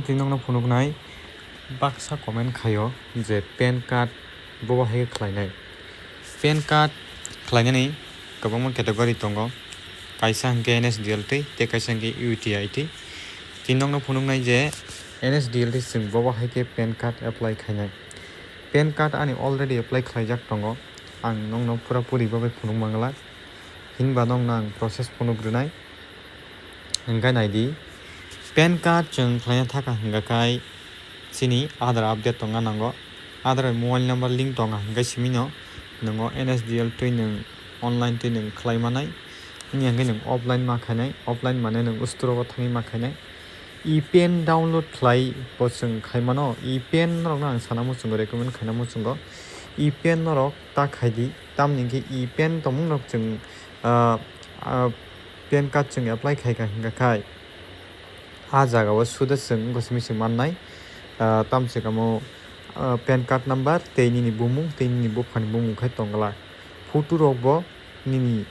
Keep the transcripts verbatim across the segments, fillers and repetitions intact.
Tini nokno phunuknai baksa comment khaio je pan card bo bahai khe khlainai. Pan card khlainani kwbangma category tongo, kaisa hwnkhe N S D L twi tei kaisa hwnkhe U T I twi. Tini nokno phunuknai je N S D L twi chwng bo bahai khe pan card apply khainai. Pan card ani already apply khlaijak tongo, ang nokno pura puri bagwi phunuk mangla, hinba nokno ang process phunuk rwnai. Hwnkhe naidi, pan card chwng khlaina thaka hwnkha khai chini Aadhaar update tongna nango. Aadhaar bai mobile number link tongkha hwnkhe simino nwngo N S D L twi nwng online twi nwng khlai manai. Wngya hwnkhe nwng offline ma khainai, offline mane nwng ustrogo thangwi ma khainai. E-pan download khlai bo chwng khai mano. E-pan norokno ang sana muchungo, recommend khaina muchungo. E-pan norok ta khaidi, tamni hwnkhe e-pan tongmung rok chwng, ah, ah, pan card chwng apply khaikha hwnkha khai, ah jagao suda chwng wngkha simi se mannai, ah, tamse kamo, ah, pan card number tei nini bumung tei nini buphani bumung khai tongglak. Photo rok bo nini,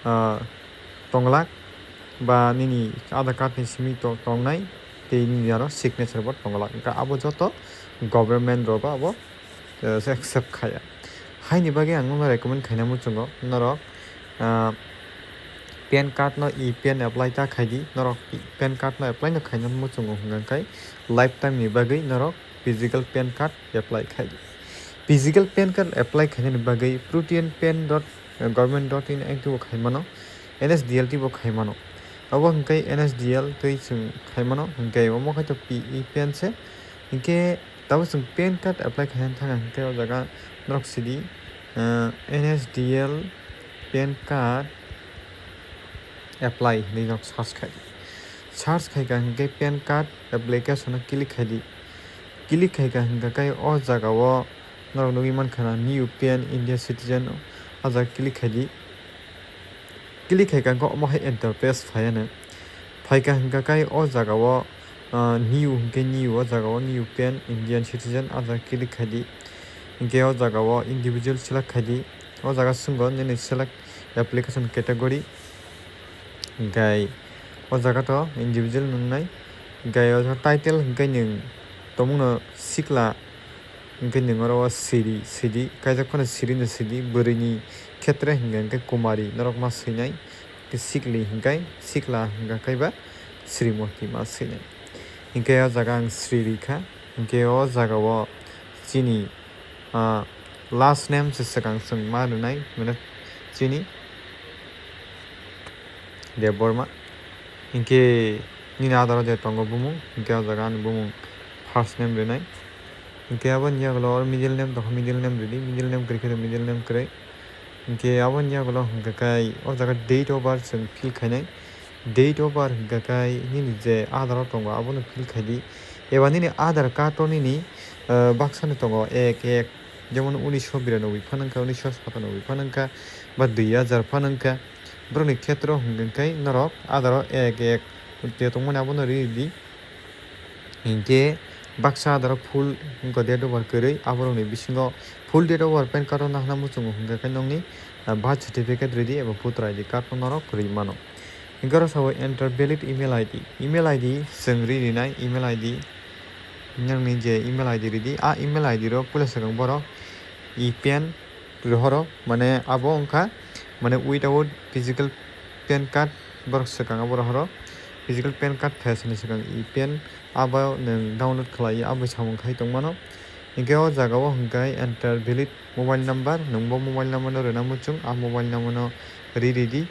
ah, tongglak ba nini Aadhaar card ni simi to-, tongnai tei nini aro signature bo tongglak. Hwnkha abo joto government rok bo abo, eh, accept khaya. Haini bagwi ang nono recommend khaina muchungo norok, ah, pan card no e-pan apply ta khaidi, norok pan card no apply no khaina muchungo hwnkha khai lifetime ni bagwi norok physical pan card apply khaidi. Physical pan card apply khainani bagwi protean pan dot government dot in ang twibo khai mano, N S D L twibo khai mano. Abo hwnkhe N S D L twi chwng khai mano, hwnkhe omo khai to P E pan se. Hwnkhe tabuk chwng pan card apply khaina thang hwnkhe o jaga norok sidi, eh, N S D L pan card apply hinwi norok search khai di. Search khaikha hwnkhe pan card application o click khai di. Click khaikha hwnkha khe o jagao norok nugwi mankha na new pan India citizen, o jaga click khai di. Click khaikha hwnkhe omo hai interface phaiya no. Phaikha hwnkha khe o jagao, ah, new hwnkhe new, o jagao new pan Indian citizen, o jaga click khai di. Hwnkhe o jagao individual select khai di. O jaga swngo nini select application category. Hwnkhe o jaga to individual nungnai. Hwnkhe o title hwnkhe nwng tongmungno sikla. Hwnkhe nwng oro o siri, sidi, kaijak phano siri no sidi, bwrwini khetre hwnkhe, hwnkhe kumari norok ma swinai, hwnkhe sikli hwnkhe sikla hwnkha khe ba srimoti ma swinai. Hwnkhe o jaga ang sri rikha, hwnkhe o jagao chini, ah, last name se swkang chwng ma rwnai, mane chini Debbarma. Hinkhe nini Aadhaar o je tongo bumung, hinkhe o jaga ani bumung first name rinai. Hinkhe aboni yagulo oro middle name tongkha, middle name ridi, middle name kwrwi khe middle name kwrwi. Hinkhe aboni yagulo hinkhe kai o jaga date of birth chwng fill khainai. Date of birth hinkhe kai nini je Aadhaar o tongo abono fill khaidi. Eba nini Aadhaar card o nini, eh, baksano tongo ek ek, jemon unisho biranoboi phano wngkha, unisho satanoboi phano wngkha, ba dui hajar phano wngkha. Borokni khetro hwnkhe norok Aadhaar o ek ek je tongmani abono ridi. Hinkhe baksa Aadhaar o full wngkha date of birth kwrwi, aborokni bisingo full date of birth pan card o nahana muchungo hwnkhe khe nokni, ah, birth certificate ridi eba voter I D card no norok rwi mano. Hinkhe oro sao enter valid email I D, email I D chwng ri rinai email I D, nokni je email I D ridi, a email I D ro puila swkang borok e-pan rohoro, mane abo wngkha, mane without physical pan card borok swkang abo rohoro, physical pan card phai sani swkang e-pan abo nwng download khlai abo samung khai tongmano. Hinkhe o jaga o hwnkhe enter valid mobile number, nwng bo mobile number no rwna muchung, a mobile number no ri ridi.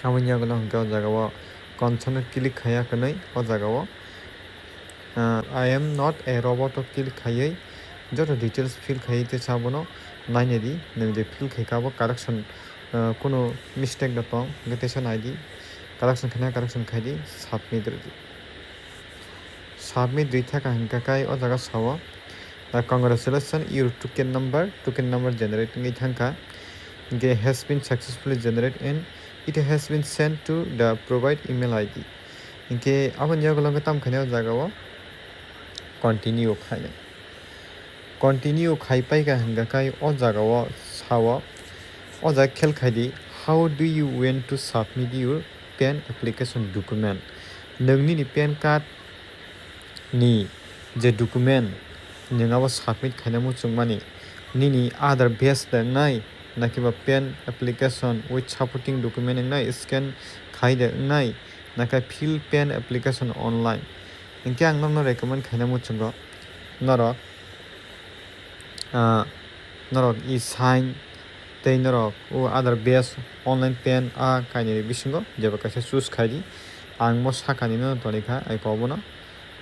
Aboni yagulo hwnkhe o jaga o confirm no click khaiya hwnwi o jaga o, ah, "I am not a robot" o click khaiwi joto details fill khaiwi teisa abono nainai di, nwng je fill khaikha abo correction, ah, kunu mistake da tong hwnkhe teisa nai di, correction khaina correction khai di, submit rw di. Submit rwi thaka hwnkha khe o jaga sao, "Congratulations, your token number, token number generate wngwi thangkha, hinkhe has been successfully generated and it has been sent to the provide email I D." Hinkhe aboni yagulo wngkha tamo khainai o jaga o continue khainai. Continue khai paikha hwnkha khe o jaga o sao, o jaga khel khai di, "How do you want to submit your pan application document?" Nwng nini pan card ni je document nwng abo submit khaina muchungmani, nini Aadhaar base de wngnai, nakiba PAN application with supporting document wngnai, scan khai de wngnai, nakha fill PAN application online. Hinkhe ang nokno recommend khaina muchungo norok, ah, norok e-sign tei norok o Aadhaar base online PAN a kainwi bisingo jeba kaisa choose khai di. Ang mo sakani no toni kha, ai ko bono.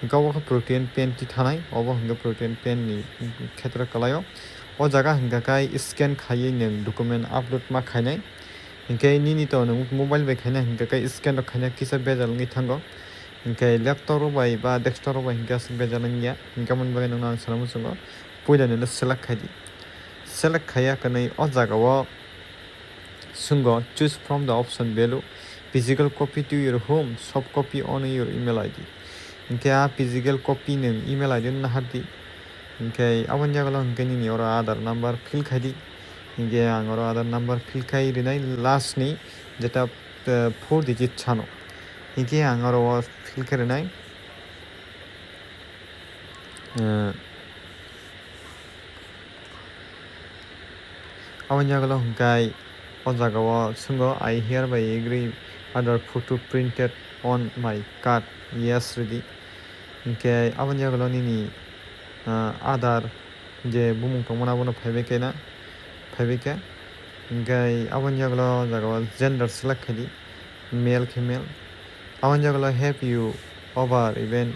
Hinkhe obo khe Protean PAN ti thanai, obo hinkhe Protean PAN ni khetra kwlaio. O jaga hinkha khe scan khaiwi nwng document upload ma khainai. Hinkhe nini to nwng mobile bai khaina hinkha khe scan rok khaina kisa bejal wngwi thango. Hinkhe laptop rok bai ba desktop rok bai hinkhe aswk bejal wngya. Hinkhe aboni bagwi nwngno ang sana muchungo, puila nini select khai di. Select khaiya kwnwi o jaga o Swnggo, choose from the option below, physical copy to your home, soft copy on your email I D. Hinkhe a physical copy nwng email I D no nahar di. Hinkhe aboni yagulo hinkhe nini oro Aadhaar number fill khai di. Hinkhe ang oro Aadhaar number fill khai rinai last ni jeta, eh, four digit sano. Hinkhe ang oro o fill khai rinai. Eh, Aboni yagulo hinkhe o jaga o swnggo, "I hereby agree Aadhaar photo printed on my card." Yes ridi. Hinkhe aboni yagulo nini, ah, Aadhaar je bumung tongmani abono phaibai khe na, phaibai khe. Hinkhe aboni yagulo o jaga o gender select khai di. Male khe male. Aboni yagulo, "Have you ever been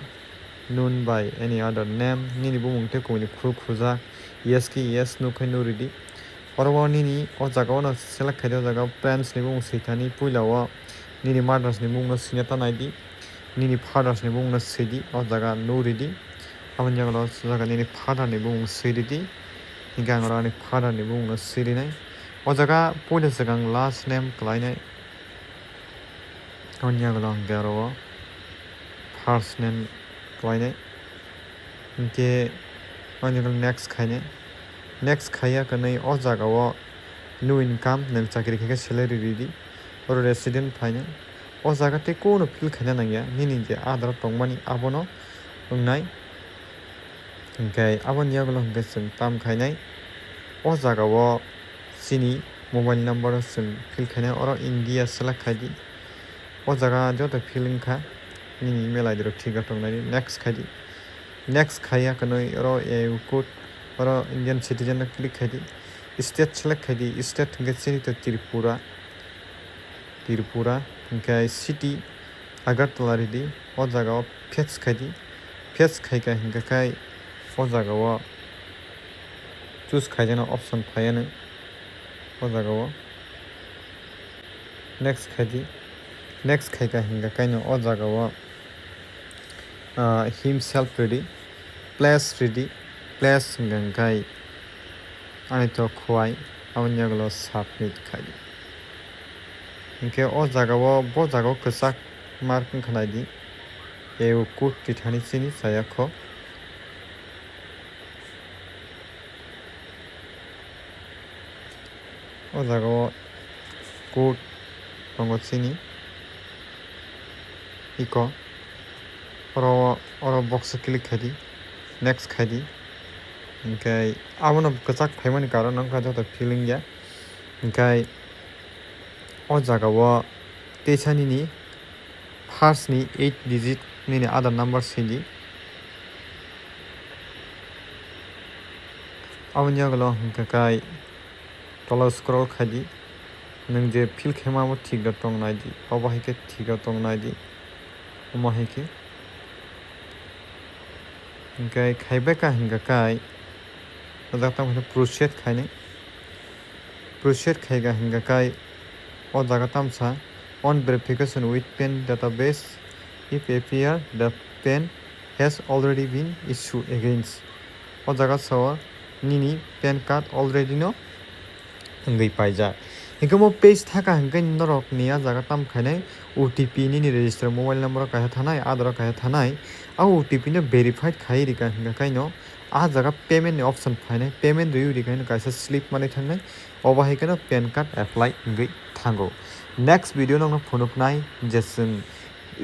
known by any other name?" Nini bumung tei kumui ni khuk khujak. Yes khe yes, no khe no ridi. Oro o nini o jaga o no select khai di, o jaga o parents ni bumung swi thani puila o nini mothers ni bumung no swina ta nai di. Nini fathers ni bumung no swi di, o jaga no ridi. Aboni yagulo o jaga nini father ni bumung swi ridi. Hinkhe ang oro ani father ni bumung no swi rinai. O jaga puila swkang last name kwlainai. Aboni yagulo hinkhe oro o first name kwlainai. Hinkhe aboni yagulo next khainai. Next khaiya kwnwi o jaga o no income, nwng chakri khaikhe salary ridi. Oro resident phainai. O jaga tei kono fill khaina nangya. Nini je Aadhaar o tongmani abono wngnai. Hinkhe aboni yagulo hinkhe chwng tam khainai. O jaga o chini mobile number o chwng fill khainai, oro India select khai di. O jaga joto fill wngkha, nini email I D rok thik rok tongnai di, next khai di. Next khaiya kwnwi oro A U code, oro Indian citizen no click khai di. State select khai di, state hinkhe chini to Tripura, Tripura, hinkhe city Agartala ridi, o jaga o fetch khai di. Fetch khaikha hinkha khai o jaga o choose khaijana option phaiya nw o jaga o. Next khai di. Next khaikha hinkha kaino o jaga o, ah, himself ridi, place ridi, place hinkha khai ani to khwai, aboni yagulo submit khai di. Hinkhe o jaga o, bo jaga o kwchak mark wngkha nai di, A U code tithani chini chaya kho. O jaga o code tongo chini. Iko oro, oro box o click khai di, next khai di. Hinkhe abono kwchak phaimani karon wngkha joto fill wngya. Hinkhe o jaga o teisa nini first ni eight digit nini Aadhaar number swi di. Aboni yagulo hinkha khai tola scroll khai di. Nwng je fill khaima bo thik rok tong nai di. Obo hai khe thik rok tong nai di. Omo hai khe. Hinkhe khai bai kha hinkha khai o jaga tamo khe proceed khainai. Proceed khai kha hinkha khai o jaga tamsa on verification with PAN database if appear the PAN has already been issued against. O jaga sao nini PAN card already no wngwi paijak. Hinkhe omo page thaka hinkhe norok ni a jaga tam khainai O T P nini register mobile number o kaisa thanai, Aadhaar o kaisa thanai. A O T P no verified khai rika hinkha kaino a jaga payment ni option phainai, payment rwi rika hino kaisa slip manwi thangnai. Obo hai kheno PAN card apply wngwi thango. Next video nokno phunuknai je chwng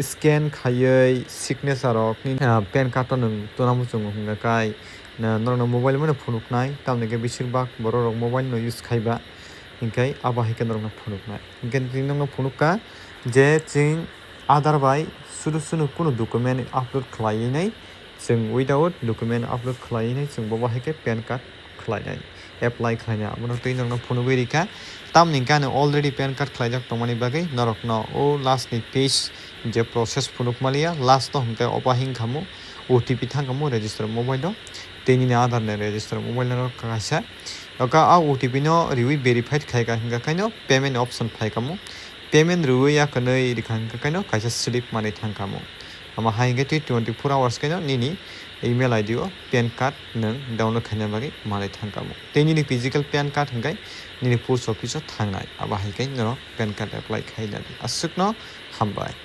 Scan khaiwi signature rok ni, ah, PAN card no nwng tuna muchungo hwnkha kai, na norokno mobile mano phunuknai, tamni khe beshirbak borok rok mobile no use khaiba, hinkhe abo hai khe norokno phunuknai. Hinkhe tini norokno phunukha je chwng Aadhaar bai sudu sunu kunu document upload khlaiwi nai, chwng without document upload khlaiwi nai chwng bo bahai khe PAN card khlainai, apply khlainai, abono twi norokno phunugwi rikha. Tamni hwnkhe ano already PAN card khlaijak tongmani bagwi norokno o last ni page je process phunuk maliya, last o hwnkhe obo hwnkha mo O T P thangkha mo register mobile o, tei nini Aadhaar ni register mobile no kaisa. Oka a O T P no riwi verified khaika hwnkha khaino payment option phaika mo. Payment riwi ya kwnwi rikha hwnkha khaino kaisa slip manwi thangkha mo. Ama hai hwnkhe twi twenty four hours khaino nini email I D o PAN card nwng download khaina bagwi manwi thangkha mo. Tei nini physical PAN card hwnkhe nini post office o thangnai. Abo hai khe norok PAN card apply khaina di. Aswkno hambai.